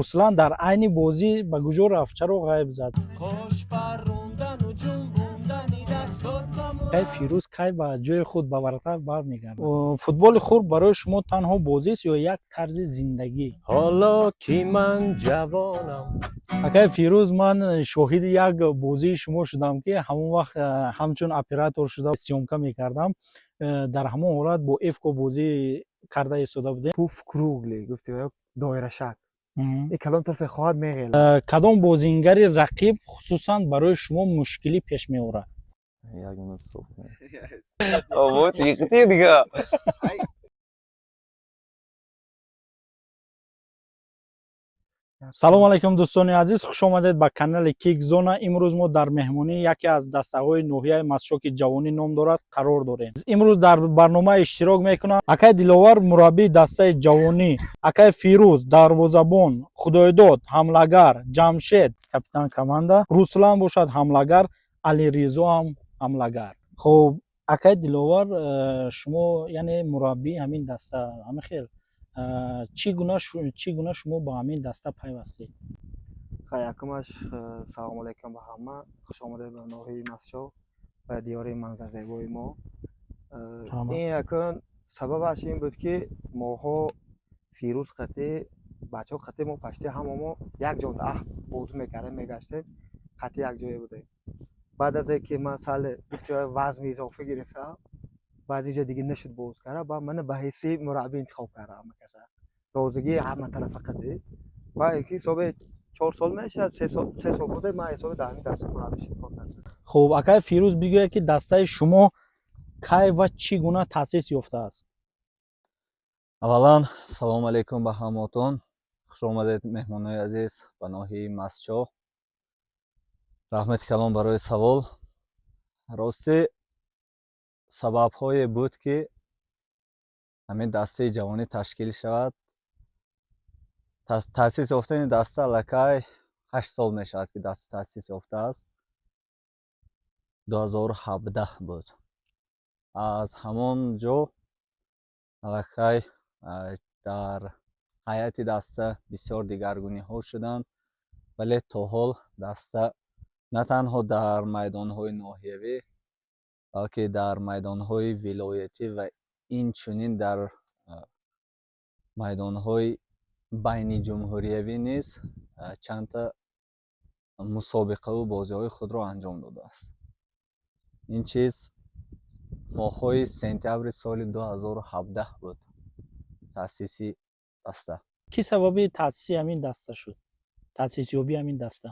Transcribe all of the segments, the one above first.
Руслан дар айни бозӣ ба куҷо рафт? Чаро ғайб зад? Кай Фирӯз кай ба ҷои худ, ба варақа бармегардад? Футболи хурд барои шумо танҳо бозист ё як тарзи зиндагӣ? Ҳоло ки ман ҷавонам. Акай Фирӯз, ман шоҳиди як бозии шумо шудам, ки ҳамон вақт ҳамчун оператор шуда съёмка мекардам. Дар ҳамон ҳолат бо Эфко бозӣ карда истода будем. Пуф круглый гуфти, доирашак и калон тарафе хоҳад меғел. Кадом бозингари рақиб хусусан барои шумо мушкилӣ пеш меорад? Як минут, стоп. Вот yiqiti diga. Салому алайкум, дӯстони азиз, хуш омадед ба канали Кик Зона. Имрӯз мо дар меҳмонии яке аз дастаҳои ноҳияи Мастчоҳ, ки Ҷавонӣ ном дорад, қарор дорем. Имрӯз дар барнома иштирок мекунанд акай Диловар, мураббии дастаи Ҷавонӣ, акай Фирӯз, дарвозабон, Худойдод, ҳамлагар, Ҷамшед, капитан команда, Руслан бошад ҳамлагар, Алиризо ҳам ҳамлагар. Хуб, акай Диловар, шумо яъне мураббии ҳамин даста, ҳамин хел, чӣ гуна шумо ба ҳамин даста пайвастед? Хай, якумаш, салому алайкум ба ҳама, хуш омадед ба ноҳияи Мастчоҳ ва диёри манзарзебои мо. Раҳмат. Ин якун сабабаш ин буд, ки моҳо Фирӯз қатӣ, бачаҳо қатӣ, мо пашти ҳама мо як ҷо аҳд бозӣ мекардем, мегаштем, қатӣ як ҷое будем. Баъд аз ин ки ман сали гуфти вазми изофӣ гирифтам, баъд иҷа дига нашуд боз карда, баъд мана ба ҳайси мураббӣ интихоб кардам. Ҳама каса розигии ҳама тарафа қатӣ ва ҳисоби 4 сол мешавад, 3 сол, 3 сол буде, ман ҳисоби дар ҳамин даста мураббӣ шуд, кор кардам. Хуб, акай Фирӯз, бигӯяд, ки дастаи шумо кай ва чӣ гуна таъсис ёфтааст? Аввалан, салому алайкум ба ҳамаатон. Хуш омадед, меҳмонои азиз, ба ноҳияи Мастчоҳ. Раҳмати калон барои савол. Ростӣ, сабабҳое буд, ки ҳамин дастаи Ҷавонӣ ташкил шавад. Таъсис ёфтани даста аллакай 8 сол мешавад, ки даста таъсис ёфтааст. 2017 буд. Аз ҳамон ҷо аллакай дар ҳайати даста бисёр дигаргуниҳо шуданд, вале то ҳол даста на танҳо дар майдонҳои ноҳиявӣ, балки дар майдонҳои вилоятӣ ва инчунин дар майдонҳои байниҷумҳуриявӣ низ чандта мусобиқаву бозиҳои худро анҷом додааст. Ин чиз моҳҳои сентябри соли 2017 буд, таъсиси даста. Кӣ сабаби таъсиси ҳамин даста шуд, таъсисёбии ҳамин даста?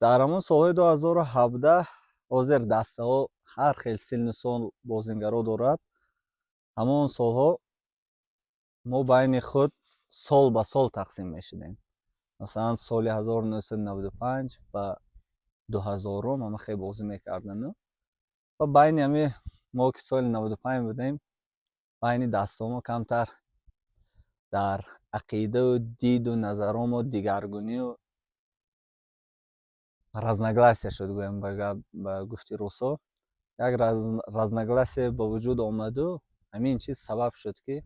Дар ҳамон солҳои 2017, ҳозир дастаҳо ҳар хел синну сол бозингаро дорад, ҳамон солҳо мо байни худ сол ба сол тақсим мешудем. Масалан, соли 1995 ба 2000-ум ҳама хел бозӣ мекардану ва байни ҳами мо, ки соли 95 будем, байни дастаҳомо камтар дар ақидау диду назаромо дигаргунию разногласия шуд, гӯям, ба гуфти русо, як разногласие ба вуҷуд омаду ҳамин чиз сабаб шуд, ки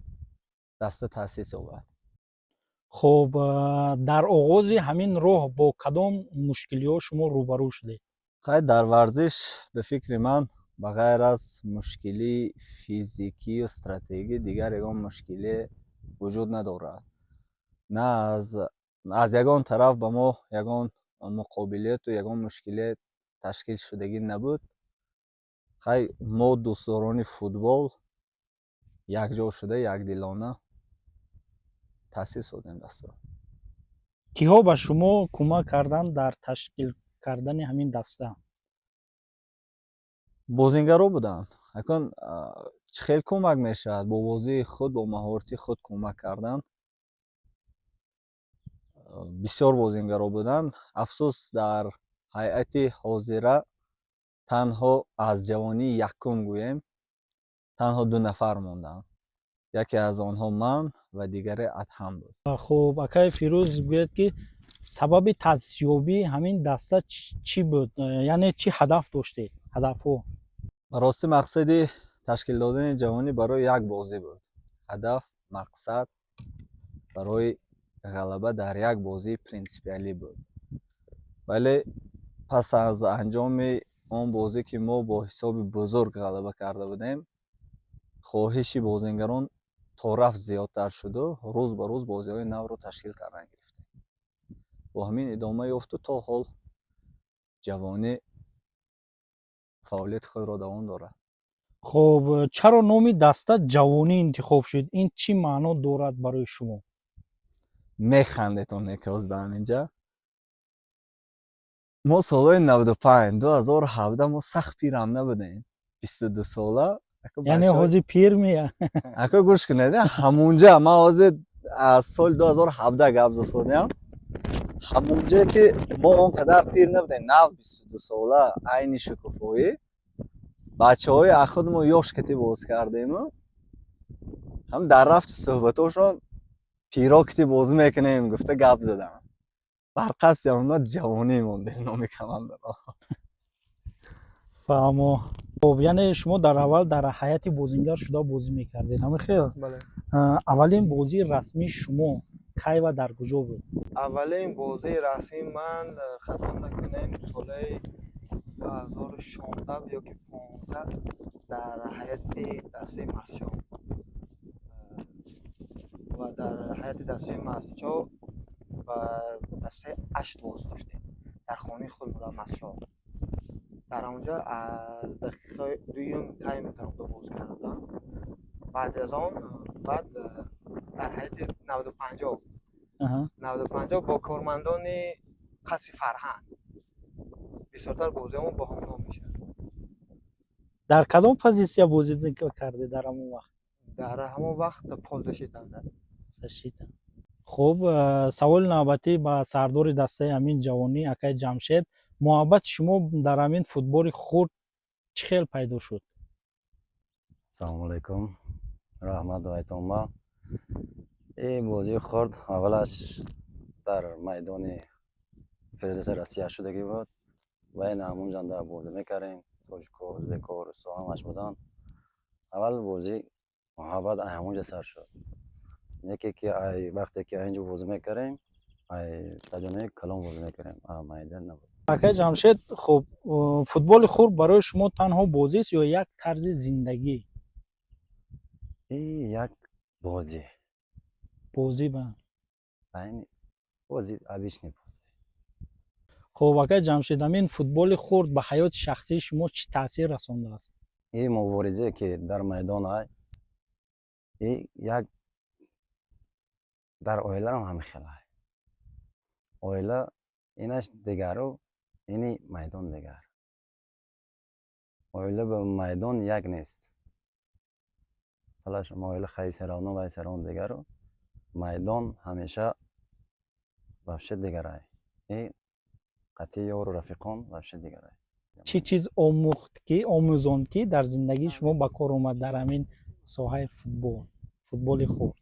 даста таъсис ёбад. Хуб, дар оғози ҳамин роҳ бо кадом мушкилиҳо шумо рӯбарӯ шудед? Хай, дар варзиш, ба фикри ман, ба ғайр аз мушкилии физикию стратегӣ дигар ягон мушкилие вуҷуд надорад. На аз ягон тараф ба мо ягон муқобилияту ягон мушкилие ташкил шудагӣ набуд. Хай, мо дӯстдорони футбол якҷо шуда, якдилона таъсис додем дастаро. Киҳо ба шумо кӯмак карданд дар ташкил кардани ҳамин даста? Бозингаро буданд. Акун чӣ хел кӯмак мешавад? Бо бозии худ, бо маҳорати худ кӯмак кардан. Бисёр бозингаро буданд. Афсӯс, дар ҳайати ҳозира танҳо аз Ҷавонии якум гӯем, танҳо ду нафар монданд. Яке аз онҳо ман ва дигаре Адҳам буд. Хуб, акай Фирӯз, гӯяд, ки сабаби таъсисёбии ҳамин даста чӣ буд, яъне чӣ ҳадаф доштед, ҳадафҳо? Ростӣ, мақсади ташкил додани Ҷавонӣ барои як бозӣ буд. Ҳадаф, мақсад. Барои ғалаба дар як бозии принсипиалӣ буд. Вале пас аз анҷоми он бозӣ, ки мо бо ҳисоби бузург ғалаба карда будем, хоҳиши бозингарон то рафт зиёдтар шуду рӯз ба рӯз бозиҳои навро ташкил кардан гирифтем. Бо ҳамин идома ёфту то ҳол «Ҷавонӣ» фаъолияти худро давом дорад. Хуб, чаро номи даста «Ҷавонӣ» интихоб шуд? Ин чӣ маъно дорад барои шумо? Механдетон некоз дар инҷа. Мо солҳои 95, 2017 мо сахт пирам набудем, 22 сола. Яъне ҳозир пир мея? Ака, гӯш кунед, ҳамунҷа ман ҳозир аз соли 2017 гап засодиам. Ҳамунҷа ки мо он қадар пир набудем, нав 22 сола, айни шукуфоӣ, бачаҳои аз худ мо ёш кати боз кардему ҳам дар рафти суҳбатошон пиро кити бозӣ мекунем гуфта гап задам. Бар қасди ҳамона «Ҷавонӣ» мондем номи командаро. Фаҳмо. Хуб, яъне шумо дар аввал дар ҳайати бозингар шуда бозӣ мекардед, ҳамин хел? Бале. Аввалин бозии расмии шумо кай ва дар куҷо буд? Аввалин бозии расмии ман, хато накунем, солаи 2016 ёки 15 дар ҳайати дастаи Мастчоҳ ва дар ҳайати дастаи Мастчоҳ ба дастаи Ашт бозӣ доштем дар хонаи худ, дар Мастчоҳ. Дар онҷа аз дақиқаи дуюм тайм даромада бозӣ кардам. Баъд аз он баъд дар ҳайати 90-50, 90-50 бо кормандони қасри фарҳанг бисёртар бозиҳамон бо ҳамоно мешавад. Дар кадом позитсия бозӣ кардед дар ҳамон вақт? Дар ҳамон вақт полузащита. Защита. Хуб, саволи навбатӣ ба сардори дастаи ҳамин «Ҷавонӣ», акаи Ҷамшед: муҳаббати шумо дар ҳамин футболи хурд чӣ хел пайдо шуд? Ассалому алайкум, раҳмат дуоятонба. Ин бозии хурд аввалаш дар майдони Федератсияи Россия шудагӣ буд ва ин ҳамон ҷанда бозӣ мекардем. Тоҷико, ӯзбеко, русо ҳамаш буданд. Аввал бозӣ муҳаббат ай ҳамон ҷа сар шуд. Яке ки ай вақте ки инҷо бозӣ мекардем, ай стадионҳои калон бозӣ мекардем, майда набуд. Акаи Ҷамшед, хуб, футболи хурд барои шумо танҳо бозист ё як тарзи зиндагӣ? И як бозӣ. Бозӣ ба Айни бозӣ, обычный бозӣ. Хуб, акаи Ҷамшед, ҳамин футболи хурд ба ҳаёти шахсии шумо чӣ таъсир расондааст? И муборизае ки дар майдон ай, и як дар оиларам ҳамин хел ай. Оила инаш дигару ини майдон дигар. Оила ба майдон як нест. Масалан, шумо оила хай всё равно вай всё равно дигару майдон ҳамеша вообще дигарай. И қатъи ёру рафиқон вообще дигарай. Чӣ чиз омӯхт ки, омӯзонд, ки дар зиндагии шумо ба кор омад дар ҳамин соҳаи футбол, футболи хурд?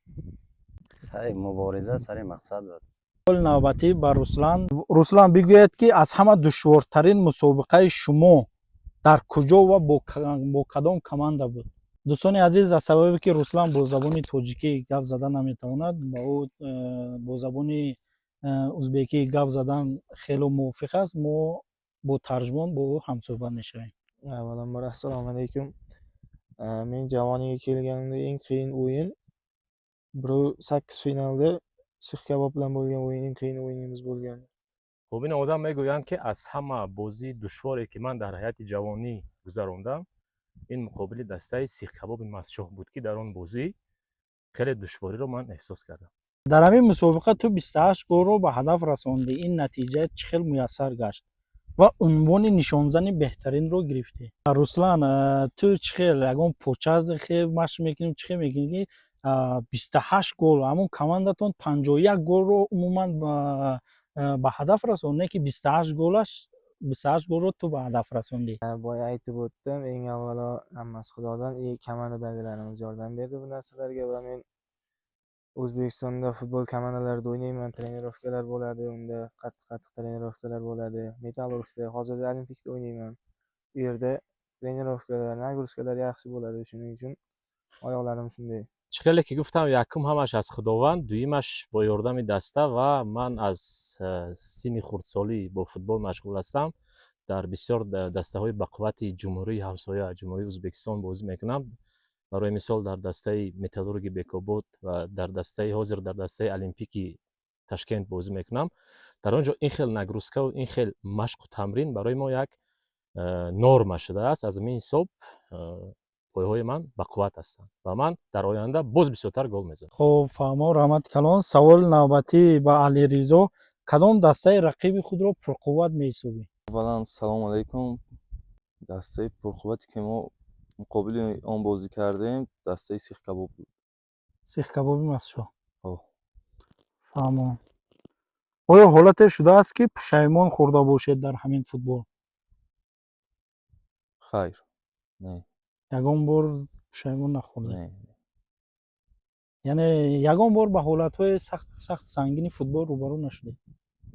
Хай, мубориза сари мақсад буд. Саволи навбатӣ ба Руслан. Руслан, бигӯед, ки аз ҳама душвортарин мусобиқаи шумо дар куҷо ва бо кадом команда буд? Дӯстони азиз, аз сабабе ки Руслан бо забони тоҷикӣ гап зада наметавонад, ба ӯ бо забони узбекӣ гап задан хело мувофиқ аст. Мо бо тарҷумон бо ӯ ҳамсӯҳбат мешавем. Avvalambor, assalomu alaykum. Men «Javoniga» kelganimda eng qiyin o'yin 1-8 finalda Six kabob bilan bo'lgan o'yin eng qiyin o'yinimiz bo'lgan. Хуб, ин одам мегӯянд, ки аз ҳама бозии душворе, ки ман дар ҳайати «Ҷавонӣ» гузарондам, ин муқобили дастаи Сихкабоби Мастчоҳ буд, ки дар он бозӣ хеле душвориро ман эҳсос кардам. Дар ҳамин мусобиқа ту 28 голро ба ҳадаф расондӣ. Ин натиҷа чӣ хел муяссар гашт ва унвони нишонзани беҳтаринро гирифтӣ? Руслан, ту чӣ хел, ягон почаз хел машқ мекунӣ, чӣ хел мекунӣ, ки 28 гол, ҳамон командатон 51 голро умуман ба ҳадаф расонд, не ки 28 голаш, 28 голро ту ба ҳадаф расондӣ? Boya aytib o'tdim, eng avvalo hammasi Xudodan и komandadagilarimiz yordam berdi bu narsalarga. Va men O'zbekistonda futbol komandalarida o'ynayman, trenirovkalar bo'ladi, unda qattiq-qattiq trenirovkalar bo'ladi. Metallurgda, hozirda Olimpikda o'ynayman. U yerda trenirovkalar, нагрузка lar yaxshi bo'ladi, shuning uchun oyoqlarim shunday. Чӣ хеле ки гуфтам, якум ҳамаш аз Худованд, дуюмаш бо ёрдами даста. Ва ман аз синни хурдсолӣ бо футбол машғул ҳастам. Дар бисёр дастаҳои бақуввати ҷумҳурии ҳамсоя, Ҷумҳурии Ӯзбекистон, бозӣ мекунам. Барои мисол, дар дастаи «Металлурги» Бекобод ва дар дастаи ҳозир дар дастаи «Олимпики» Ташкент бозӣ мекунам. Дар он ҷо ин хел нагрузкаву ин хел машқу тамрин барои мо як норма шудааст. Аз ҳамин ҳисоб пойҳои ман бақувват ҳастанд ва ман дар оянда боз бисёртар гол мезанам. Хуб, фаҳмо, раҳмати калон. Саволи навбатӣ ба Алиризо: кадом дастаи рақиби худро пурқувват меҳисобӣ? Аввалан, салому алайкум. Дастаи пурқуввате, ки мо муқобили он бозӣ кардем, дастаи «Сихкабоб» буд. «Сихкабоби» Мастшоҳ. Ҳо. Фаҳмо. Оё ҳолате шудааст, ки пушаймон хӯрда бошед дар ҳамин футбол? Хайр, не. Ягон бор пушаймон нахӯрдед? Не. Яъне ягон бор ба ҳолатҳои сахт, сахт, сангини футбол рӯбарӯ нашудед?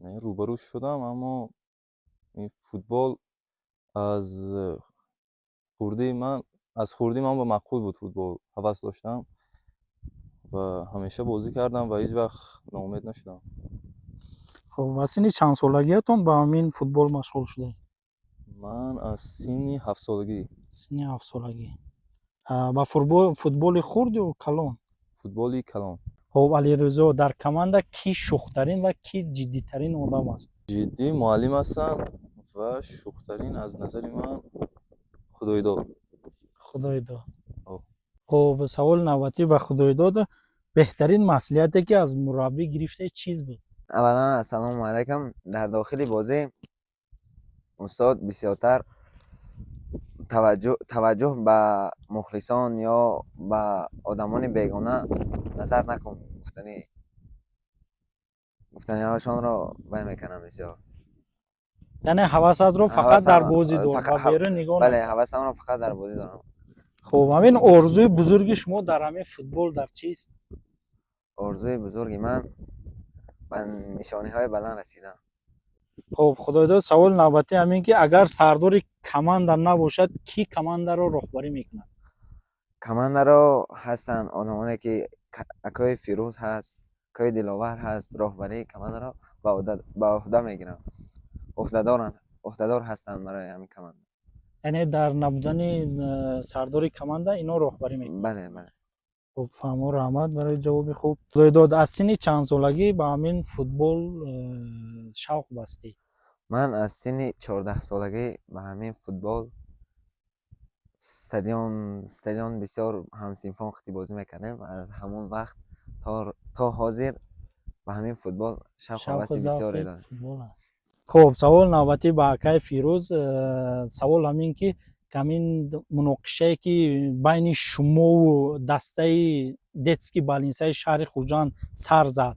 Не, рӯбарӯ шудам, аммо ин футбол аз хурдии ман ба маъқул буд. Футбол ҳавас доштам ва ҳамеша бозӣ кардам ва ҳеҷ вақт ноумед нашудам. Хуб, аз синни чандсолагиятон ба ҳамин футбол машғул шудед? Ман аз синни 7-солагӣ. Синни 7-солагӣ. Ба футболи хурд ё калон? Футболи калон. Хуб, Алиризо, дар команда кӣ шӯхтарин ва кӣ ҷиддитарин одам аст? Ҷиддӣ муаллим ҳастам ва шӯхтарин аз назари ман Худоидод. Худоидод. Ҳо. Хуб, саволи навбатӣ ба Худоидод: беҳтарин маслиҳате, ки аз мураббӣ гирифтаед, чиз буд? Аввалан, ассалому алайкум. Дар дохили бозӣ устод бисёртар таваҷҷӯҳ ба мухлисон ё ба одамони бегона назар накун гуфтани гуфтаниҳояшонро вай мекунам бисёр. Яъне ҳавасатро фақат дар бозӣ дор ва берун нигоҳ Бале. накун. Ҳавасамро фақат дар бозӣ дорам. Хуб, ҳамин орзуи бузурги шумо дар ҳамин футбол дар чист? Орзуи бузурги ман ба нишониҳои баланд расидан. Хуб, Худоидод, саволи навбатӣ ҳамин ки агар сардори команда набошад, кӣ командаро роҳбарӣ мекунад? Командаро ҳастанд одамоне, ки акои Фирӯз ҳаст, акои Диловар ҳаст, роҳбарии командаро ба уҳда мегиранд, уҳдадоранд, уҳдадор ҳастанд барои ҳамин команда. Яъне дар набудани сардори команда ино роҳбарӣ мекунанд? Бале. Хуб, фаҳмо, раҳмат барои ҷавоби хуб. Худоидод, аз синни чандсолагӣ ба ҳамин футбол шавқ бастӣ? Ман аз синни 14-солагӣ ба ҳамин футбол, стадион бисёр ҳамсинфон қити бозӣ мекардем. Аз ҳамон вақт то ҳозир ба ҳамин футбол шавқу шавқу ҳаваси бисёре завқи дорам. Футбол аст. Хуб, саволи навбатӣ ба акаи Фирӯз. Савол ҳамин ки ҳамин муноқишае, ки байни шумову дастаи детский больницаи шаҳри Хуҷанд сар зад,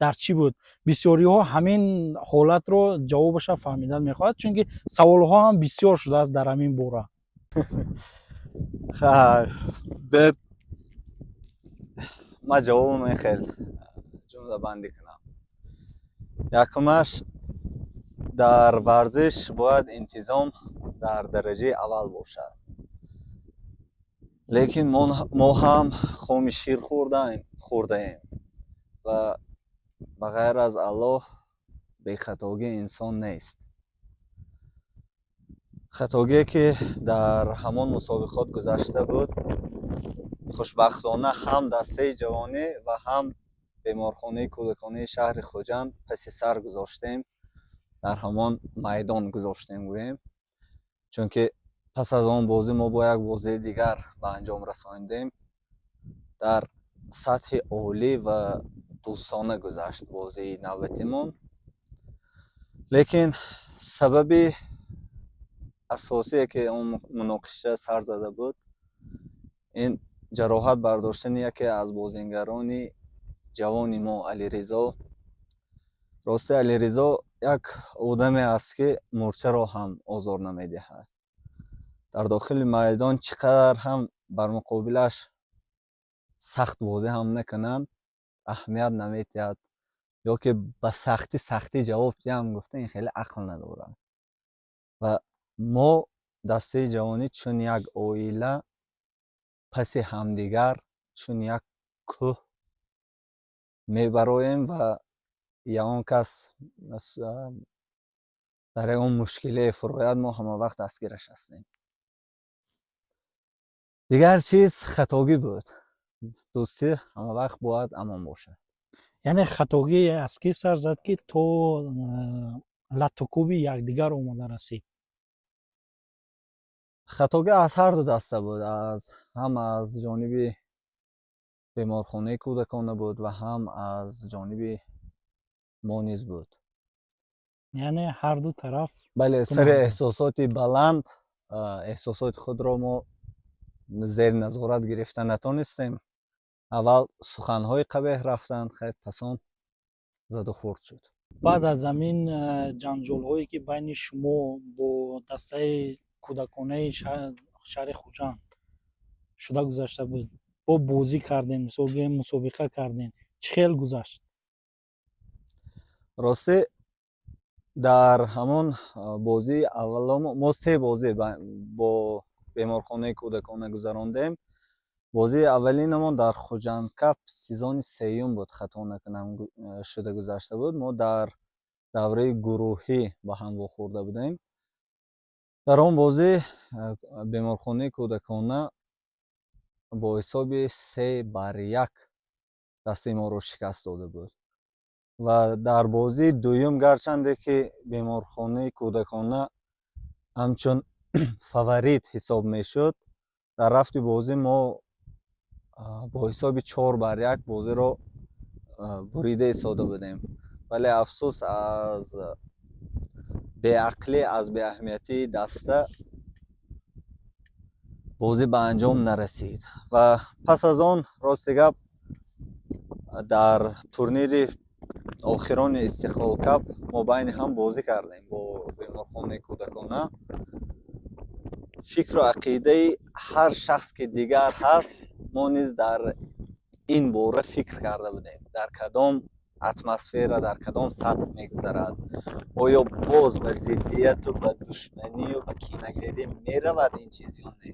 дар чӣ буд? Бисёриҳо ҳамин ҳолатро ҷавобаша фаҳмидан мехоҳад, чунки саволҳо ҳам бисёр шудааст дар ҳамин бора. Хайр, бед, ман ҷавобам ин хел ҷумлабандӣ кунам. Якумаш, дар варзиш бояд интизом дар дараҷаи аввал бошад, лекин мо ҳам хоми шир хӯрдаем ва ба ғайр аз Аллоҳ бехатогӣ инсон нест. Хатогие, ки дар ҳамон мусобиқот гузашта буд, хушбахтона ҳам дастаи ҷавонӣ ва ҳам беморхонаи кӯдаконаи шаҳри Хуҷанд паси сар гузоштем, дар ҳамон майдон гузоштем гӯем, чунки пас аз он бозӣ мо бо як бозии дигар ба анҷом расонидем. Дар сатҳи олӣ ва дӯстона гузашт бозии навбатимон, лекин сабаби асосие, ки он муноқиша сар зада буд, ин ҷароҳат бардоштани яке аз бозингарони ҷавони мо, Алиризо. Рости, Алиризо як одаме аст, ки мӯрчаро ҳам озор намедиҳад. Дар дохили майдон чӣ қадар ҳам бар муқобилаш сахт бозӣ ҳам накунанд, аҳамият намедиҳад ё ки ба сахтӣ сахтӣ ҷавоб диҳам гуфта, ин хеле ақл надорад. Ва мо дастаи ҷавонӣ чун як оила паси ҳамдигар, чун як Кӯҳ мебароем ва ягон кас дар ягон мушкилие фурояд, мо ҳамавақт дастгираш ҳастем. Дигар чиз хатогӣ буд. Дӯстӣ ҳамавақт бояд амон бошад. Яъне хатогӣ аз кӣ сар зад, ки то латтукӯби якдигар омада расид? Хатогӣ аз ҳарду даста буд, аз ҳам аз ҷониби беморхонаи кӯдакона буд ва ҳам аз ҷониби мо низ буд. Яъне ҳарду тараф. Бале, сари эҳсосоти баланд эҳсосоти худро мо зери назорат гирифта натонистем. Аввал суханҳои қабеҳ рафтанд, хайр, пас он задухӯрд шуд. Баъд аз ҳамин ҷанҷолҳое, ки байни шумо бо дастаи кӯдаконаи шаҳри Хуҷанд шуда гузашта буд, бо бозӣ кардем, мисол гӯем, мусобиқа кардем, чӣ хел гузашт? Ростӣ, дар ҳамон бозии аввало мо се бозӣ бо беморхонаи кӯдакона гузарондем. Бозии аввалинамон дар Хуҷандкап сезони сеюм буд, хато накунам, шуда гузашта буд. Мо дар давраи гурӯҳӣ ба ҳам вохӯрда будем. Дар он бозӣ беморхонаи кӯдакона бо ҳисоби 3-1 дастаи моро шикаст дода буд. Ва дар бозии дуюм, гарчанде ки беморхонаи кӯдакона ҳамчун фаворит ҳисоб мешуд, дар рафти бозӣ мо бо ҳисоби 4-1 бозиро бурида истода будем, вале афсӯс, аз беақлӣ, аз беаҳамиятии даста бозӣ ба анҷом нарасид. Ва пас аз он, рости гап, дар турнири охирони Истиқлолкап мо байни ҳам бозӣ кардем бо беморхонаи кӯдакона. Фикру ақидаи ҳар шахс ки дигар ҳаст, мо низ дар ин бора фикр карда будем, дар кадом атмосфера, дар кадом сатҳ мегузарад, оё боз ба зиддияту ба душманию ба кинагарӣ меравад ин чиз ё не.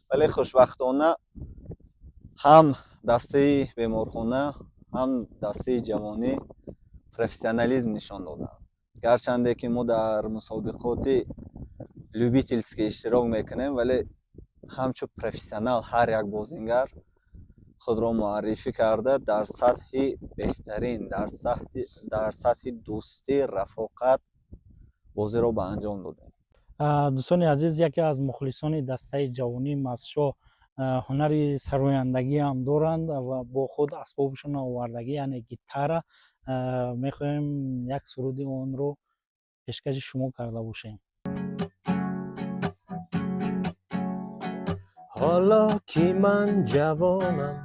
Вале хушбахтона ҳам дастаи беморхона, ҳам дастаи ҷавонӣ профессионализм нишон доданд. Гарчанде ки мо дар мусобиқоти любительский иштирок мекунем, вале ҳамчун профессионал ҳар як бозингар худро муаррифӣ карда, дар сатҳи беҳтарин, дар сатҳи дӯстӣ, рафоқат бозиро ба анҷом додем. Дӯстони азиз, яке аз мухлисони дастаи ҷавонии Мастшоҳ ҳунари сарояндагиам доранд ва бо худ асбобшон овардагӣ, яъне гитара. Мехоҳем як суруди онро пешкаши шумо карда бошем. Ҳоло ки ман ҷавонам,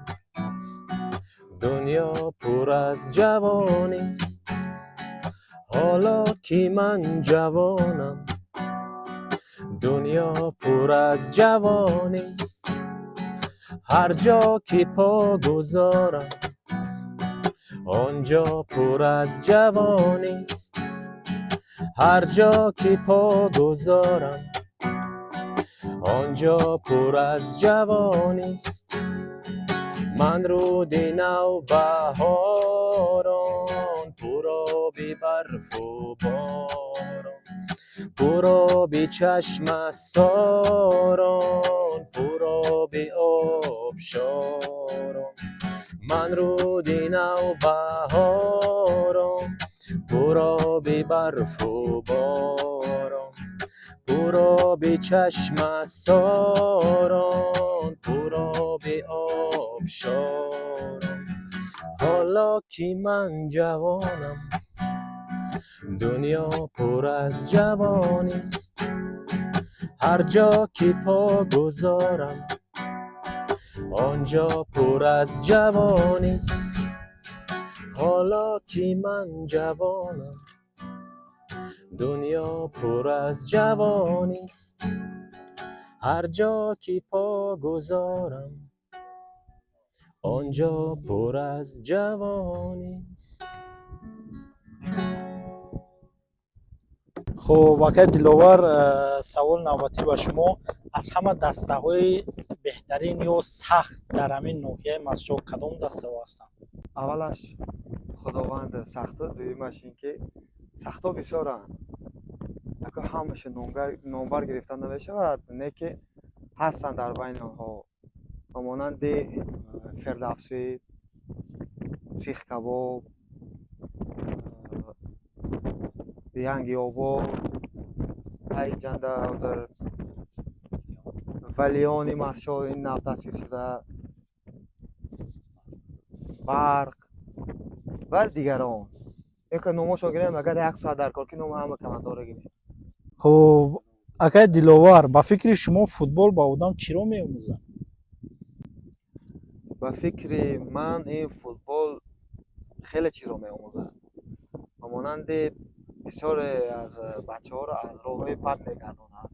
дунё пур аз ҷавонист. Ҳоло ки ман ҷавонам, дунё пур аз ҷавонист. Ҳар ҷо ки по гузорам, он ҷо пур аз ҷавонист. Ҳар ҷо ки по гузорам, он ҷо пур аз ҷавонист. Ман руди навбаҳорон, пуроби барфу борон, пуроби чашмасорон, пуроби обшорон. Ман руди навбаҳорон, пуроби барфу борон, пуроби чашмасорон, пуроби обшорон. Ҳоло ки ман ҷавонам, дунё пур аз ҷавонист. Ҳар ҷо ки по гузорам, он ҷо пур аз ҷавонист. Ҳоло ки ман ҷавонам, дунё пур аз ҷавонист. Ҳар ҷо ки по гузорам, он ҷо пур аз ҷавонист. Хуб, акай Диловар, савол навбатӣ ба шумо: аз ҳама дастаҳои Беҳтарин ё сахт дар ҳамин ноҳияи Мастчоҳ кадом дастаҳо ҳастанд? Аввалаш, Худованд сахту, дуюмаш ин ки сахтҳо бисёранд. Ако ҳамаша номбар гирифта намешавад, не ки ҳастанд дар байни онҳо, ба монанди Фирдавсӣ, Сихкабоб, Янгиобод, ҳайҷанда ҳозир Валиони Мастчоҳ, ин нав таъсис шуда, Барқ ва дигарон. Яке номошон гирем, агар як соат дар кор ки номи ҳама командаро гирем. Хуб, акай Диловар, ба фикри шумо футбол ба одам чиро меомӯзад? Ба фикри ман, ин футбол хеле чизро меомӯзад, ба монанди бисёре аз бачаҳоро аз роҳҳои бад мегардонад.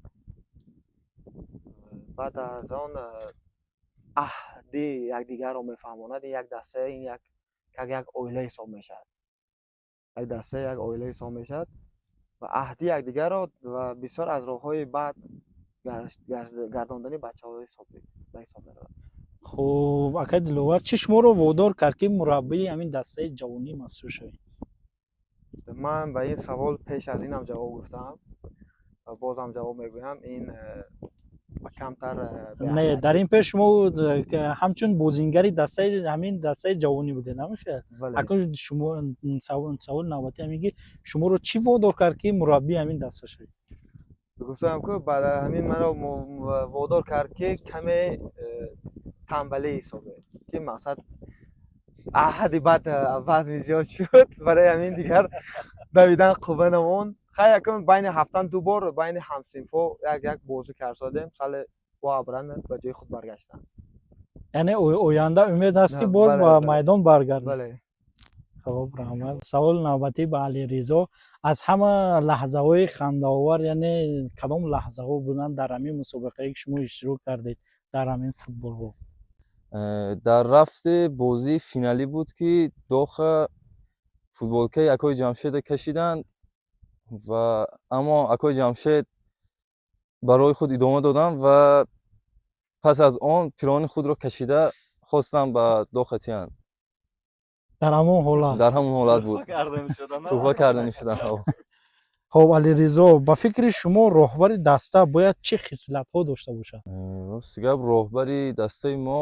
Баъд аз он аҳди якдигарро мефаҳмонад. Ин як даста, ин як оила ҳисоб мешавад, як даста, як оила ҳисоб мешавад ва аҳди якдигарро ва бисёр аз роҳҳои бад гардондани бачаҳо ба ҳисоб меравад. Хуб, акай Диловар, чӣ шуморо водор кард, ки мураббии ҳамин дастаи ҷавонии Мастчоҳ шавед? Ман ба ин савол пеш аз инам ҷавоб гуфтаам ва бозам ҷавоб мегӯям. Ин ба камтар Не, дар ин пеш шумо ҳамчун бозингари дастаи ҳамин дастаи ҷавонӣ будед, намехел? Бале. Акнун шумо саволи навбатӣ ҳамин ки шуморо чӣ водор кард, ки мураббии ҳамин даста шавед? Гуфтам ку, баъд ҳамин маро водор кард, ки каме тамбалӣ ҳисобе, ки мақсад аҳади баъд вазни зиёд шуд, барои ҳамин дигар давидан қувва намонд. Хай, якум байни ҳафтан ду бор байни ҳамсинфҳо як як бозӣ карсодем, сале бо обратно ба ҷои худ баргаштам. Яъне оянда умед аст, ки боз Бале, ба бале. майдон баргардед? Бале. Хуб, раҳмат. Саволи навбатӣ ба Алиризо: аз ҳама лаҳзаҳои хандаовар, яъне кадом лаҳзаҳо буданд дар ҳамин мусобиқае, ки шумо иштирок кардед дар ҳамин футболҳо? Дар рафти бозии финалӣ буд, ки Доха футболкаи акои Ҷамшеда кашиданд ва аммо акои Ҷамшед барои худ идома доданд ва пас аз он пирони худро кашида хостанд ба Доха тиҳанд. Дар ҳамон ҳолат? Дар ҳамон ҳолат буд, туҳфа карданӣ шуданд. Хуб, Алиризо, ба фикри шумо роҳбари даста бояд чӣ хислатҳо дошта бошад? Рости гап, роҳбари дастаи мо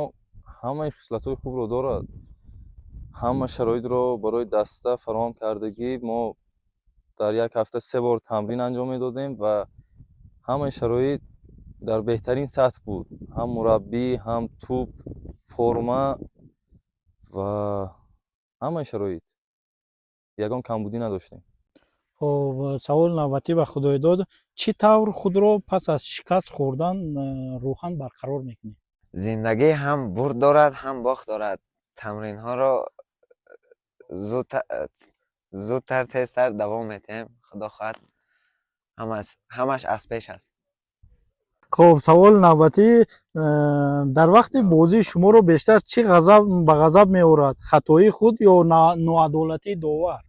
ҳамаи хислатҳои хубро дорад, ҳама шароитро барои даста фароҳам кардагӣ. Мо дар як ҳафта се бор тамрин анҷом медодем ва ҳамаи шароит дар беҳтарин сатҳ буд, ҳам мураббӣ, ҳам тӯб, форма ва ҳамаи шароит, ягон камбудӣ надоштем. Хуб, саволи навбатӣ ба Худойдод: чӣ тавр худро пас аз шикаст хӯрдан рӯҳан барқарор мекунед? Зиндагӣ ҳам бурд дорад, ҳам бохт дорад. Тамринҳоро зудтар, тезтар давом медиҳем. Худо хоҳад, ҳамаш аз пеш аст. Хуб, саволи навбатӣ: дар вақти бозӣ шуморо бештар чӣ ба ғазаб меорад, хатоии худ ё ноадолатии довар?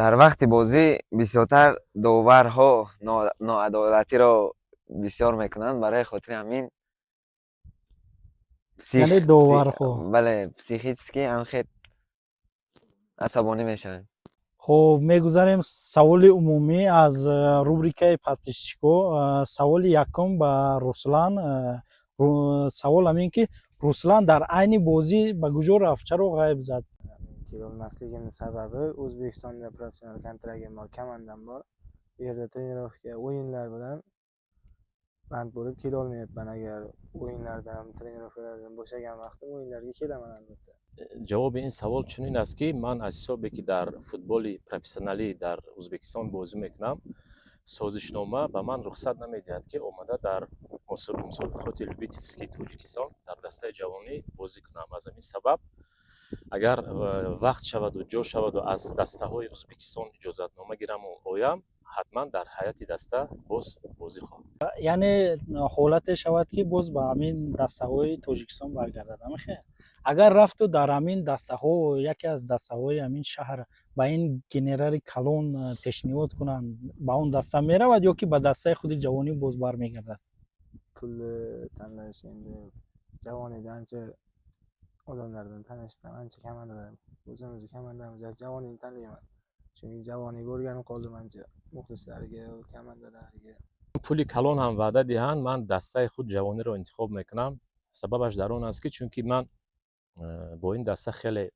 Дар вақти бозӣ бисёртар доварҳо ноадолатиро бисёр мекунанд, барои хотири ҳамин Яъне доварҳо. Бале, психически ҳам хел асабонӣ мешавем. Хуб, мегузарем саволи умумӣ аз рубрикаи подписчикҳо. Саволи якум ба Руслан. Савол ҳамин ки Руслан дар айни бозӣ ба куҷо рафт, чаро ғайб зад? Kelolmasligimni sababi, O'zbekistonda professional kontragim bor, komandam bor. Bu yerda тренировка, o'yinlar bilan band bo'lib kelolmayapman. Agar o'yinlardan, тренировка lardan bo'shagan vaqtim o'yinlarga kelaman, albatta. Ҷавоби ин савол чунин аст, ки ман аз ҳисобе ки дар футболи профессионалӣ дар Ӯзбекистон бозӣ мекунам, созишнома ба ман рухсат намедиҳад, ки омада дар мусобиқоти любительскии Тоҷикистон дар дастаи ҷавонӣ бозӣ кунам. Аз ҳамин сабаб, агар вақт шаваду ҷо шаваду аз дастаҳои Ӯзбекистон иҷозатнома гираму оям, ҳатман дар ҳайати даста боз бозӣ хоҳам. Яъне ҳолате шавад, ки боз ба ҳамин дастаҳои Тоҷикистон баргардад, амихел? Агар рафту дар ҳамин дастаҳо, яке аз дастаҳои ҳамин шаҳр ба ин генерари калон пешниҳод кунанд, ба он даста меравад ё ки ба дастаи худи ҷавонӣ боз бармегардад? Pulni tanlash endi Javoniyda ancha odamlar bilan tanishdim, ancha komandalar, o'zimizni komandamiz Javoniyni tanlayman. Chunki Javoniyga o'rganib qoldim ancha, muxlislariga, komandalariga. Пули калон ҳам ваъда диҳанд, ман дастаи худ Ҷавониро интихоб мекунам. Сабабаш дар он аст, ки чунки ман бо ин даста хеле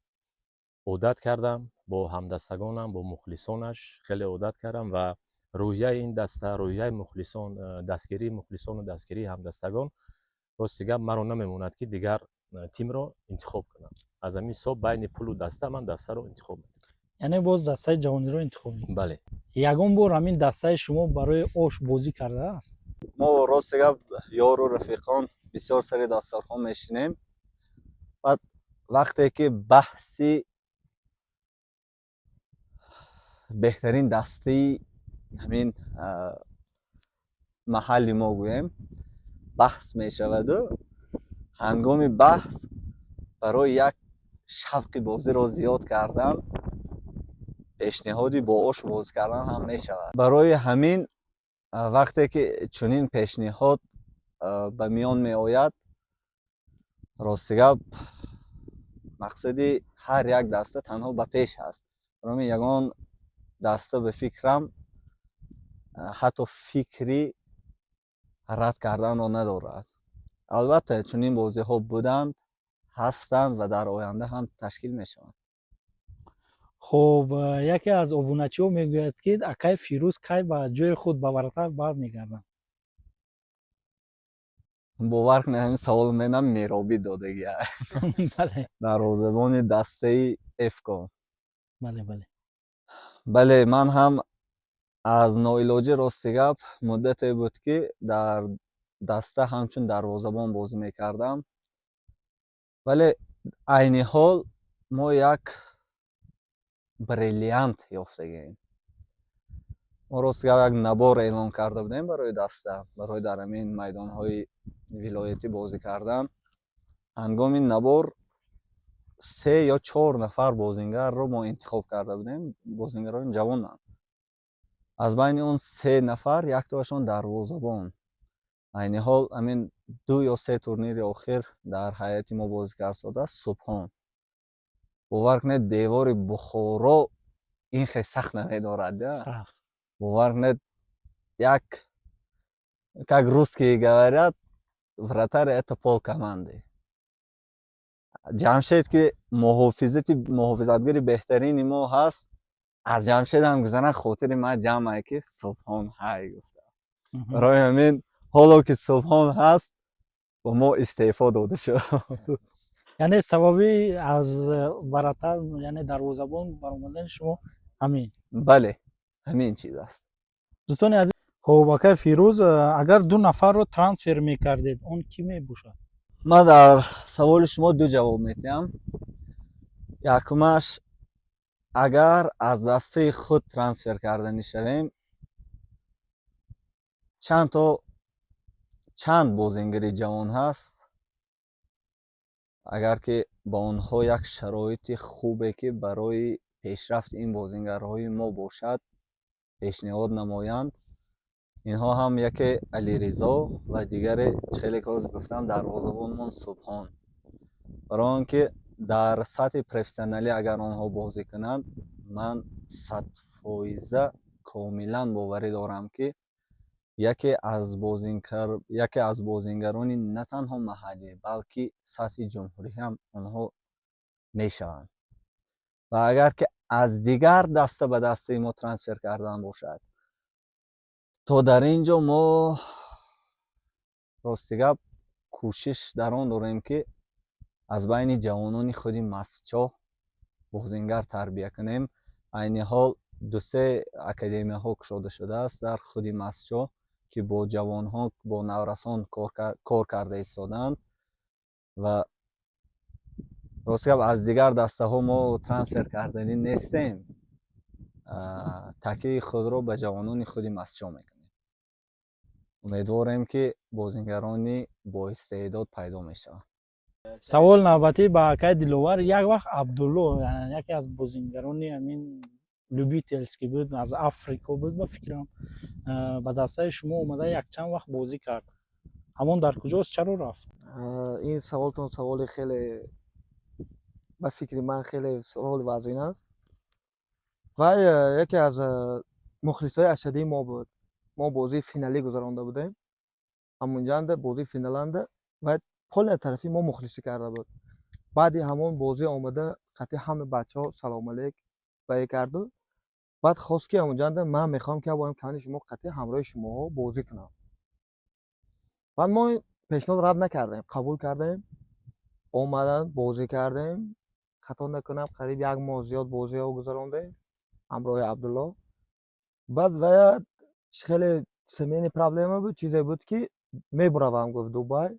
одат кардам, бо ҳамдастагонам, бо мухлисонаш хеле одат кардам ва рӯҳияи ин даста, рӯҳияи мухлисон, дастгирии мухлисону дастгирии ҳамдастагон, рости гап, маро намемонад, ки дигар тимро интихоб кунам. Аз ҳамин ҳисоб байни пулу даста ман дастаро интихоб мекунам. Яъне боз дастаи Ҷавониро интихоб мекунед? Бале. Ягон бор ҳамин дастаи шумо барои ош бозӣ кардааст? Мо, рости гап, ёру рафиқон бисёр сари дастархон мешинем. Баъд вақте ки баҳси беҳтарин дастаи ҳамин маҳалли мо гӯем баҳс мешаваду, ҳангоми баҳс барои як шавқи бозиро зиёд кардан пешниҳоди бо ош бозӣ кардан ҳам мешавад. Барои ҳамин вақте ки чунин пешниҳод ба миён меояд, рости гап, мақсади ҳар як даста танҳо ба пеш аст. Барои ягон даста, ба фикрам, ҳатто фикри рад карданро надорад. Албатта, чунин бозиҳо буданд, ҳастанд ва дар оянда ҳам ташкил мешаванд. Хуб, яке аз обуначиҳо мегӯяд, ки акай Фирӯз кай ба ҷои худ, ба вратарь бармегардад? Бовар кунед, ҳамин саволро менам Меробӣ додагия, дарвозабони дастаи Эфко. бале бале Бале, ман ҳам аз ноилоҷӣ, рости гап, муддате буд, ки дар даста ҳамчун дарвозабон бозӣ мекардам, вале айни ҳол мо як бриллиант ёфтагием. Мо, рости гап, як набор эълон карда будем барои даста, барои дар ҳамин майдонҳои вилоятӣ бозӣ кардан. Ҳангоми набор се ё чор нафар бозингарро мо интихоб карда будем, бозингарони ҷавонанд. Аз байни он се нафар яктоашон дарвозабон. Айни ҳол ҳамин ду ё се турнири охир дар ҳайати мо бозӣ кард Субҳон. Бовар кунед, девори Бухоро ин хел сахт намедорад. Бовар кунед, як, как русские говорят, вратарь — это пол команды. Ҷамшед, ки муҳофизати муҳофизатгари беҳтарини мо ҳаст, аз Ҷамшедам гузаран, хотири ман ҷамъае, ки Субҳон ҳай гуфта. Барои ҳамин ҳоло ки Субҳон ҳаст, ба мо истеъфо дода шуд. Яъне сабаби аз вратарь, яъне дарвозабон баромадани шумо ҳамин? Бале, ҳамин чиз аст. Дӯстони азиз, хуб, акай Фирӯз, агар ду нафарро трансфер мекардед, он кӣ мебошад? Ман дар саволи шумо ду ҷавоб медиҳам. Якумаш, агар аз дастаи худ трансфер карданӣ шавем, чандто чанд бозингари ҷавон ҳаст, агар ки ба онҳо як шароити хубе, ки барои пешрафти ин бозингарҳои мо бошад, пешниҳод намоянд, инҳо ҳам яке Алиризо ва дигаре, хеле ки ҳозир гуфтам, дарвозабонмон Субҳон. Барои он ки дар сатҳи профессионалӣ агар онҳо бозӣ кунанд, ман 100%-а комилан боварӣ дорам, ки яке аз бозингарони на танҳо маҳаллӣ, балки сатҳи ҷумҳурӣ ҳам онҳо мешаванд. Ва агар ки аз дигар даста ба дастаи мо трансфер кардан бошад, то дар ин ҷо мо, рости гап, кӯшиш дар он дорем, ки аз байни ҷавонони худи Мастчоҳ бозингар тарбия кунем. Айни ҳол дусе академияҳо кушода шудааст дар худи Мастчоҳ, ки бо ҷавонҳо, бо наврасон кор карда истодаанд. Ва рости гап, аз дигар дастаҳо мо трансфер карданӣ нестем, такяи худро ба ҷавонони худи Мастчоҳ мекунем. Умедворем, ки бозингарони боистеъдод пайдо мешаванд. Савол навбатӣ ба акай Диловар. Як вақт Абдулло, яке аз бозингарони ҳамин любительский буд, аз Африко буд, ба фикрам, ба дастаи шумо омада, якчанд вақт бозӣ кард. Ҳамон дар куҷост, чаро рафт? Ин саволтон саволи хеле, ба фикри ман, хеле саволи вазин аст. Вай яке аз мухлисои ашаддии мо буд. Мо бозии финалӣ гузаронда будем ҳамунҷанда, бозии финаланда вай полный тарафи мо мухлисӣ карда буд. Баъди ҳамон бозӣ омада, қатъи ҳама бачаҳо салому алейк вай карду, баъд хост, ки ҳамунҷанда ман мехоҳам, ки боям кани шумо қатъи ҳамроҳи шумоҳо бозӣ кунам. Баъд мо пешниҳод рад накардем, қабул кардем. Омадан, бозӣ кардем. Хато накунам, қариб як моҳ зиёд бозиҳо гузарондем ҳамроҳи Абдулло. Баъд вая хеле семейный проблема буд, чизе буд, ки мебуравам, гуфт, Дубай.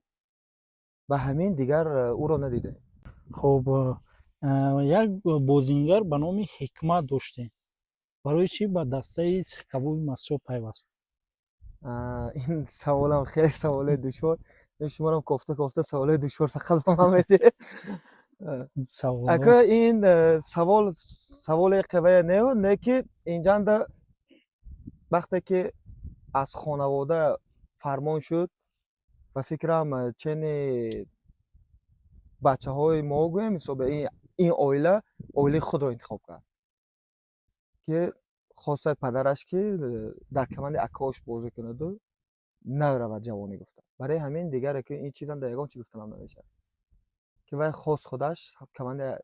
Ба ҳамин дигар ӯро надидем. Хуб, як бозингар ба номи Ҳикмат доштем. Барои чӣ ба дастаи Сихкабоби Мастчоҳ пайваст? Ин саволам хеле саволи душвор. Шуморам кофта кофта саволои душвор фақат ба ман медиҳед. Савол. Ака, ин савол саволи қивая неу, не ки инҷанда вақте ки аз хонавода фармон шуд, ба фикрам, чени бачаҳои мо гӯем, ҳисоби ин оила оилаи худро интихоб кард, ки хоста падараш, ки дар командаи акаош бозӣ кунаду наравад ҷавонӣ, гуфта. Барои ҳамин дигар ки ин чизам дар ягон чи гуфтанам намешавад, ки вай хост худаш команда,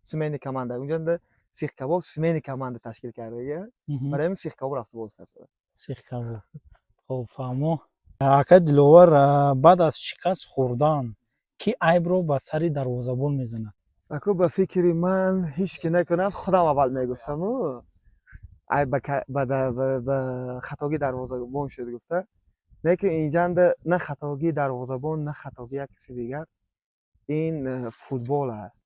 семейный команда, унҷанда Сихкабоб семейный команда ташкил кардага. Барои ҳамин Сихкабоб рафта бозӣ кард. Сихкабоб. Хуб, фаҳмо. Ака Диловар, баъд аз шикаст хӯрдан кӣ айбро ба сари дарвозабон мезанад? Аку, ба фикри ман, ҳеҷ ки накунад, худам аввал мегуфтаму, айб ба хатогии дарвозабон шуд гуфта. Лекин инҷанда на хатогии дарвозабон, на хатогии як каси дигар. Ин футбол аст,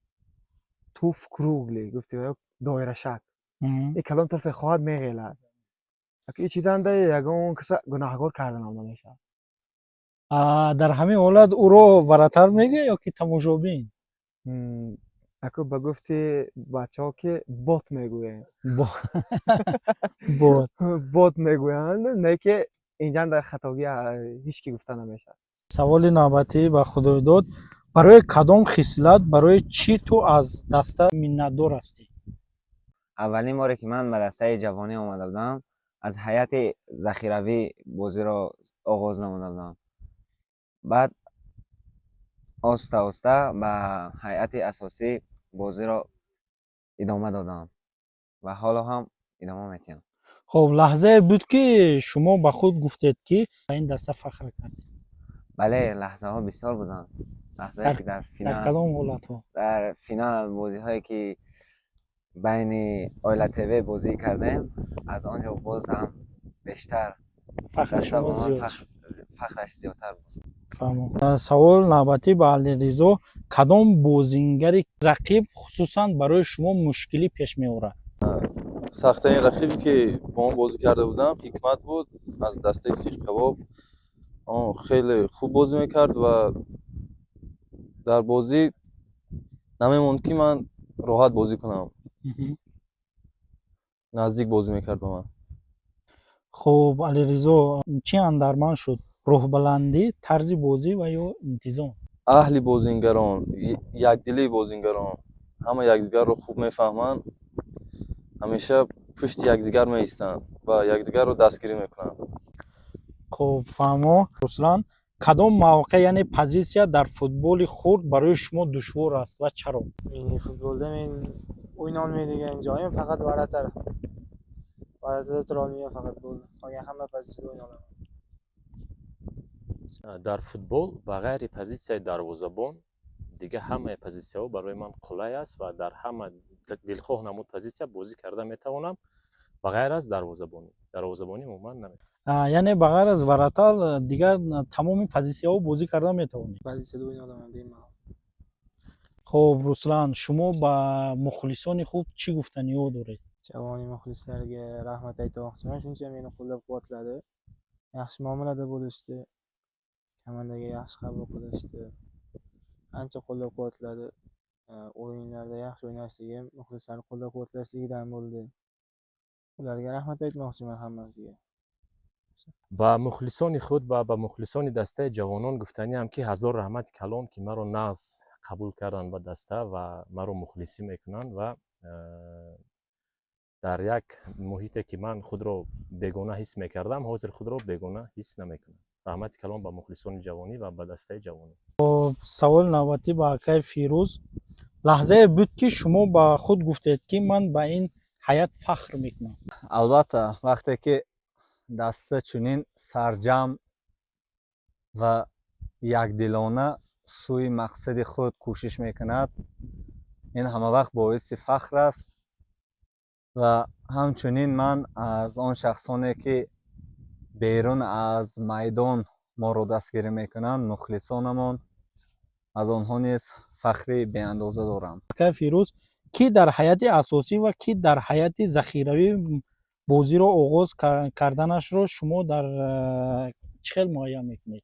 туф круглый гуфти, доирашакл, ин калом тарафе хоҳад меғелад. Аку, ин чизанда ягон каса гунаҳгор карданам намешавад. Дар ҳамин ҳолат ӯро вратарь мегӯяд ё ки тамошобин? Аку, ба гуфти бачаҳо, ки бот мегӯем. Бот. Бот мегӯянд, не ки инҷанда хатогӣ ҳеҷ ки гуфта намешавад. Саволи навбатӣ ба Худойдод: барои кадом хислат, барои чӣ ту аз даста миннатдор ҳастӣ? Аввалин боре, ки ман ба дастаи ҷавонӣ омада будам, аз ҳайати захиравӣ бозиро оғоз намуда будам. Баъд оста оста ба ҳайати асосӣ бозиро идома додам ва ҳоло ҳам идома медиҳам. Хуб, лаҳзае буд, ки шумо ба худ гуфтед, ки ба ин даста фахр кардед? Бале, лаҳзаҳо бисёр буданд, лаҳзае ки дар Дар финал кадом ҳолатҳо? Дар финал бозиҳое, ки байни Оила ТВ бозӣ кардем, аз он ҷо боз ҳам бештар фахри даста шумо ба ман зиёд. Фахраш зиёдтар буд. Фаҳмо. Савол навбатӣ ба Алиризо: кадом бозингари рақиб хусусан барои шумо мушкилӣ пеш меорад? Сахттарин рақибе, ки бо он бозӣ карда будам, Ҳикмат буд аз дастаи Сихкабоб. Он хеле хуб бозӣ мекард ва дар бозӣ намемонд, ки ман роҳат бозӣ кунам. Наздик бозӣ мекард ба ман. Хуб, Алиризо, чӣ андарманд шуд: рӯҳбаландӣ, тарзи бозӣ ва ё интизом? Аҳли бозингарон, якдилии бозингарон, ҳама якдигарро хуб мефаҳманд, ҳамеша пушти якдигар меистанд ва якдигарро дастгирӣ мекунанд. Хуб, фаҳмо. Руслан, кадом мавқеъ, яъне позитсия, дар футболи хурд барои шумо душвор аст ва чаро? Mini futbolda men o'ynolmaydigan joyim faqat вратарь. Вратарь da turolmayman faqat, bo'ldi. Qolgan hamma pozitsiyada o'ynay olaman. Дар футбол ба ғайри позитсияи дарвозабон дигар ҳамаи позитсияҳо барои ман қулай аст ва дар ҳама дилхоҳ намуд позитсия бозӣ карда метавонам, ба ғайр аз дарвозабонӣ. Дарвозабонӣ умуман наметавонам. Яъне ба ғайр аз вратарь дигар тамоми позитсияҳо бозӣ карда метавонед? Pozitsiyada o'ynay olaman bemalol. Хуб, Руслан, шумо ба мухлисони худ чӣ гуфтаниҳо доред? Javoniy muxlislariga rahmat aytmoqchiman. Shuncha meni qo'llab-quvvatladi. Yaxshi muomalada bo'lishdi. Komandaga yaxshi qabul qilishdi. Ancha qo'llab-quvvatladi. O'yinlarda yaxshi o'ynashligim muxlislarni qo'llab-quvvatlashligidan bo'ldi. Ularga rahmat aytmoqchiman hammasiga. Ба мухлисони худ ва ба мухлисони дастаи ҷавонон гуфтаниам, ки ҳазор раҳмати калон, ки маро нағз қабул карданд ба даста ва маро мухлисӣ мекунанд ва дар як муҳите, ки ман худро бегона ҳис мекардам, ҳозир худро бегона ҳис намекунам. Раҳмати калон ба мухлисони ҷавонӣ ва ба дастаи ҷавонӣ. Саволи навбатӣ ба акаи Фирӯз. Лаҳзае буд, ки шумо ба худ гуфтед, ки ман ба ин ҳайат фахр мекунам? Албатта, вақте ки даста чунин сарҷамъ ва якдилона сӯи мақсади худ кӯшиш мекунад, ин ҳамавақт боиси фахр аст. Ва ҳамчунин ман аз он шахсоне, ки берун аз майдон моро дастгирӣ мекунанд, мухлисонамон, аз онҳо низ фахри беандоза дорам. Акаи Фирӯз, кӣ дар ҳайати асосӣ ва кӣ дар ҳайати захиравӣ бозиро оғоз карданашро шумо дар чӣ хел муайян мекунед?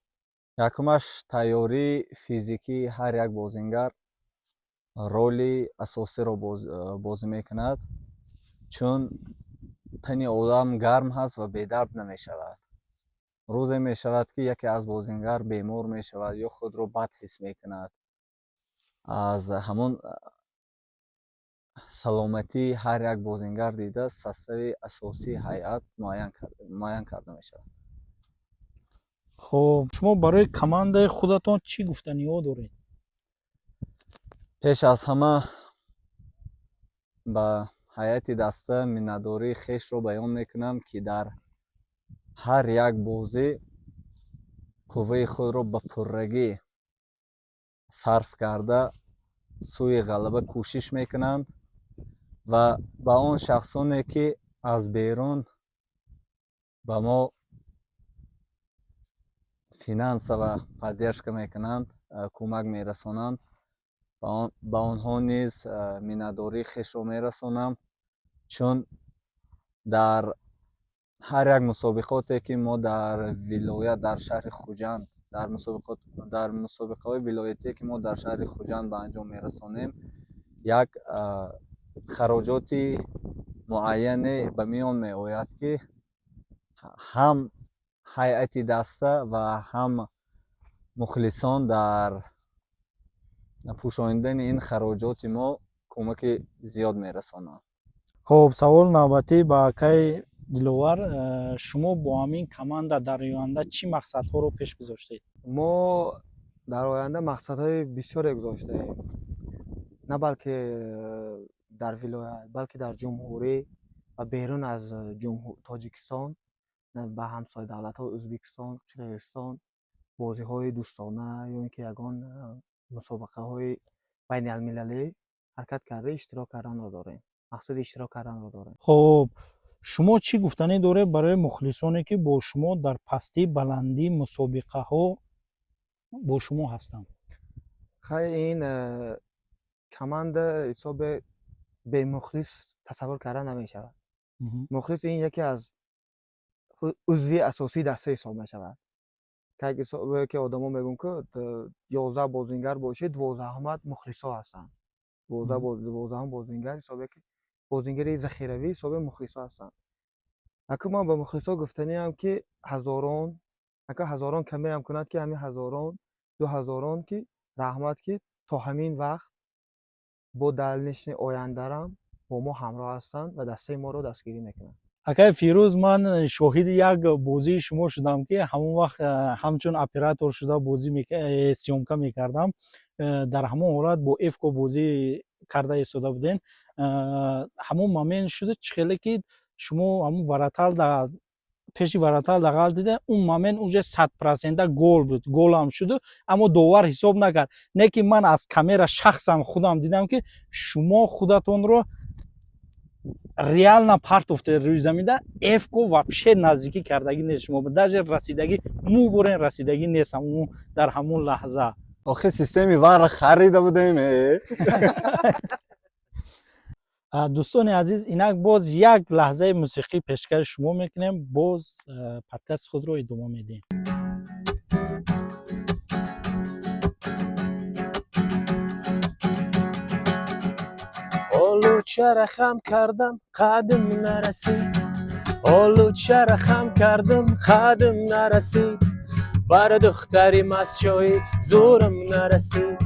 Якумаш, тайёрии физикии ҳар як бозингар роли асосиро бозӣ мекунад, чун тани одам гарм ҳаст ва бедард намешавад. Рӯзе мешавад, ки яке аз бозингар бемор мешавад ё худро бад ҳис мекунад. Аз ҳамон саломатии ҳар як бозингар дида, состави асосии ҳайат муайян карда мешавад. Хуб, шумо барои командаи худатон чӣ гуфтаниҳо доред? Пеш аз ҳама ба ҳайати даста миннатдории хешро баён мекунам, ки дар ҳар як бозӣ қувваи худро ба пуррагӣ сарф карда, сӯи ғалаба кӯшиш мекунанд, ва ба он шахсоне, ки аз берун ба мо финансово поддержка мекунанд, кӯмак мерасонанд, ба онҳо низ миннатдории хешро мерасонам, чун дар ҳар як мусобиқоте, ки мо дар вилоят, дар шаҳри Хуҷанд, дар мусобиқаҳои вилоятие, ки мо дар шаҳри Хуҷанд ба анҷом мерасонем, як хароҷоти муайяне ба миён меояд, ки ҳам ҳайати даста ва ҳам мухлисон дар пӯшонидани ин хароҷоти мо кӯмаки зиёд мерасонанд. Хуб, саволи навбатӣ ба акаи Диловар. Шумо бо ҳамин команда дар оянда чӣ мақсадҳоро пеш гузоштед? Мо дар оянда мақсадҳои бисёре гузоштаем, на балки дар вилоят, балки дар ҷумҳурӣ ва берун аз Тоҷикистон, ба ҳамсоя давлатҳо Ӯзбекистон, Қирғизистон бозиҳои дӯстона ё ин ки ягон мусобиқаҳои байналмилалӣ ҳаракат карда, иштирок карданро дорем, мақсади иштирок карданро дорем. Хуб, шумо чӣ гуфтанӣ доред барои мухлисоне, ки бо шумо дар пастӣ баландии мусобиқаҳо бо шумо ҳастанд? Хай, ин команда ҳисобе бемухлис тасаввур карда намешавад. Мухлис ин яке аз узви асосии даста ҳисоб мешавад. Как ҳисобе ки одамо мегӯянд, ки 11 бозингар бошед, 12-ҳамат мухлисо ҳастанд. 12-ҳам бозингар ҳисобе ки бозингари захиравӣ ҳисоби мухлисо ҳастанд. Аку ман ба мухлисо гуфтаниам, ки ҳазорон, ака, ҳазорон камеам кунад, ки ҳамин ҳазорон, ду ҳазорон, ки раҳмат, ки то ҳамин вақт бо дальнейший ояндарам бо мо ҳамроҳ ҳастанд ва дастаи моро дастгирӣ мекунанд. Акаи Фирӯз, ман шоҳиди як бозии шумо шудам, ки ҳамон вақт ҳамчун оператор шуда бозӣ съёмка мекардам. Дар ҳамон ҳолат бо Эфко бозӣ карда истода будем. Ҳамон момент шуда, чӣ хеле ки шумо ҳамон вратарь да пеши вратарь дағал дида, он момент уже 100% гол буд, голам шуду, аммо довар ҳисоб накард. Не ки ман аз камера шахсан худам дидам, ки шумо худатонро реально партофте рӯи заминда. Эфко вообще наздикӣ кардагӣ нест, шумо даже расидагӣ мӯ бурен расидагӣ нест ҳамун дар ҳамун лаҳза. Охи, системаи VAR харида будем э. Дӯстони азиз, инак боз як лаҳзаи мусиқӣ пешкаши шумо мекунем, боз подкасти худро идома медиҳем. Олучара хам кардам, қадим нарасид. Олучара хам кардам, қадм нарасид. Бар духтари мастшоҳӣ зӯрам нарасид,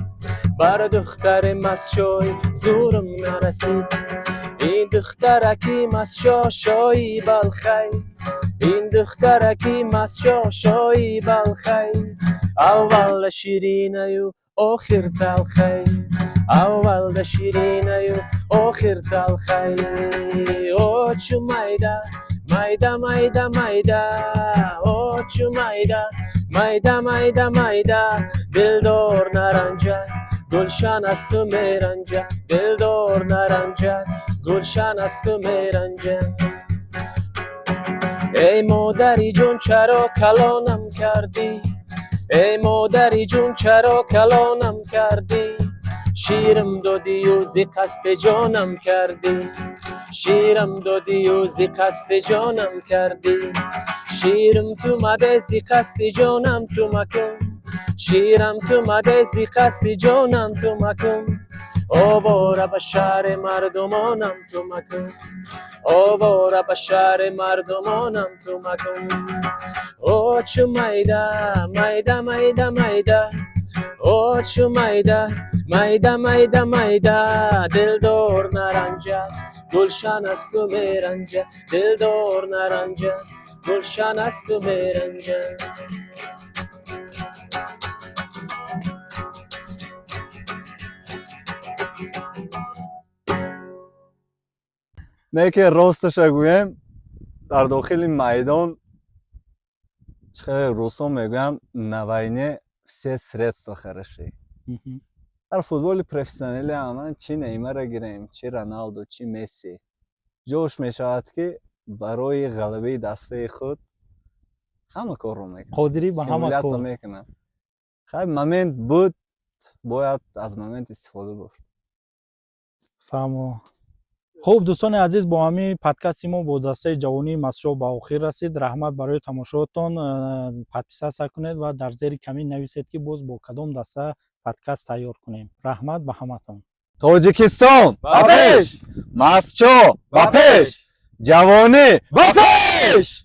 бар духтари мастшоҳӣ зӯрам нарасид. Ин духтараки мастшоҳ шоҳи балхай, ин духтараки мастшоҳ шоҳи балхай. Аввалда ширинаю, охир талхай, аввалда ширинаю, охир талхай. О, чу майда, майда, майда, майда, о, чу майда, майда, майда, майда. Дилдор наранҷад, гулшан аз ту меранҷад, дилдор наранҷад, гулшан аз ту меранҷад. Эй модари ҷон, чаро калонам кардӣ? Эй модари ҷон, чаро калонам кардӣ? Ширам додию зи қасди ҷонам кардӣ, ширам додию зи қасди ҷонам кардӣ. Ширам ту маде, зи қасди ҷонам ту макун, ширам ту маде, зи қасди ҷонам ту макун. Овора ба шаҳри мардумонам ту макун, овора ба шаҳри мардумонам ту макун. О, чу майда, майда, майда, майда, о, чу майда, майда, майда, майда. Дилдор наранҷад, гулшан аз ту меранҷад, дилдор наранҷад, гулшан аз ту меранҷад. Не ки росташа гӯем, дар дохили майдон, чӣ хеле русо мегӯянд, на войне все средства хороши. Дар футболи профессионалӣ аман чӣ Неймара гирем, чӣ Роналду, чӣ Месси, ҷош мешавад, ки барои ғалабаи дастаи худ ҳама корро мекунад. Қодирӣ ба ҳама Симуляция кор. мекунад. Хай, момент буд, бояд аз момент истифода бурд. Фаҳмо. Хуб, дӯстони азиз, бо ҳамин подкасти мо бо дастаи ҷавонии Мастшоҳ ба охир расид. Раҳмат барои тамошоатон. Подписаться кунед ва дар зери коммент нависед, ки боз бо кадом даста подкаст тайёр кунем. Раҳмат ба ҳаматон. Тоҷикистон ба пеш, Мастчоҳ ба пеш, ҷавонӣ ба пеш.